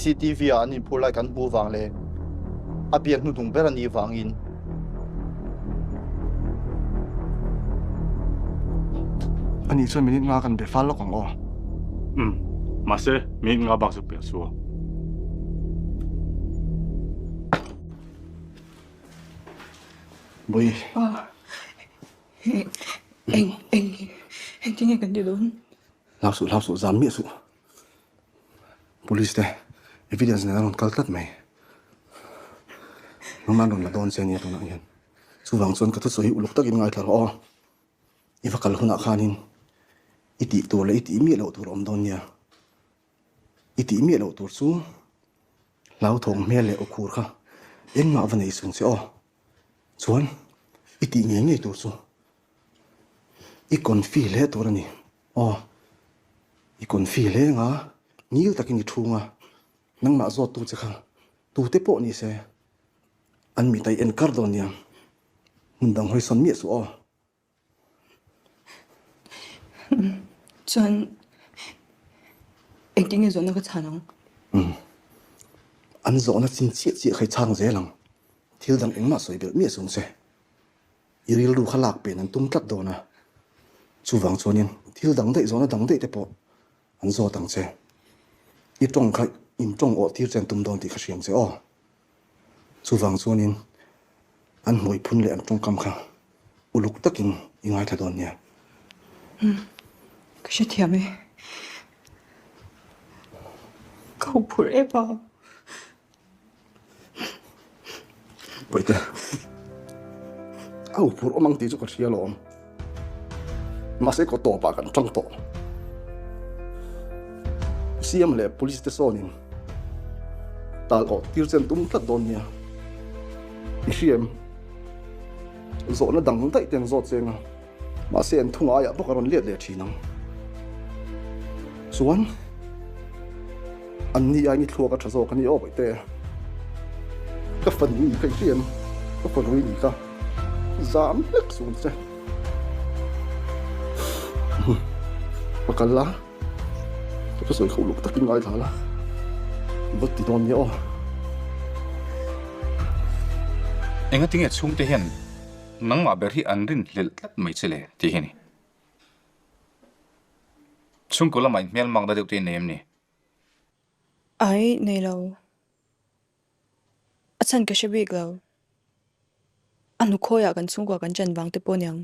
CCTV ah an inphur lai kan hmuh vang leh a biak hnuhnung ber a nih vangin. Anih chuan minute nga kan be fal lawk ang aw. Umm, mahse minute nga bak chu pek chu aw. Bawi. Eng, eng, engtin nge kan ti dawn? Hlau suh, hlau suh, zam miah suh. Police te evidence nen an rawn kal tlat mai. Nangmah an rawn la dawn che ania tunah hian. Chuvang chuan ka thusawi hi uluk takin ngaithla rawh aw. I va kal hunah khanin i tih tur leh i tih miah loh tur a awm dawn nia. I tih miah loh tur chu hlauthawng hmel leh awkhur kha engmah va nei sung che aw. Chuan i tih ngei ngei tur chu i confi hle tur a ni. Aw, i confi hle anga ngil takin i thung a, nangmah zawttu che kha tute pawh ni se an mit a i en kar dawn nia, hmun dang hawi sawn miah suh aw. Chuan engtin nge zawhna ka chhan ang? Umm, an zawhna chin chiah chiah kha i chhang zel ang, thil dang engmah sawi belh miah sung che. I rilru kha lak pen an tum tlat dawn a, chuvang chuanin thil dang daih zawhna dang daih te pawh an zawt ang che. I tawng kha in tawng awh tir che an tum dawn tih ka hria ang che aw. Chuvang chuanin an hmui phun leh an tawngkam kha uluk takin i ngaithla dawn nia. Umm, ka hrethiam e. Ka huphurh em a. Bawihte, a huphurh awm ang tih chu ka hria alawm. Mahse kaw tawpah kan tang tawh. CM leh Police te sawnin tal awh tir chen tum tlat dawn nia. I hria em? Zawhna dang daih te an zawt cheng a, mahse an thu ngaiah bawk a rawn let leh thin ang. Chuan an ni aiin i thluak a tha zawk a ni aw Bawihte. Ka fanu i ni kha i hria em? Ka fanu i ni kha. Zam hlek sung che. Ka kal la, ka thusawi kho luk takin ngaithla la, va ti dawn nia aw. Engatinge chhungte hian nangmah ber hi an rinhlelh tlat mai che le tih hi a ni. Chhungkaw lamah inhmel mak na deuh te in nei em ni? Ai, nei lo. A chhan ka hre bik lo. A hnukhawiah kan chhungkua kan chan vang te pawh niang.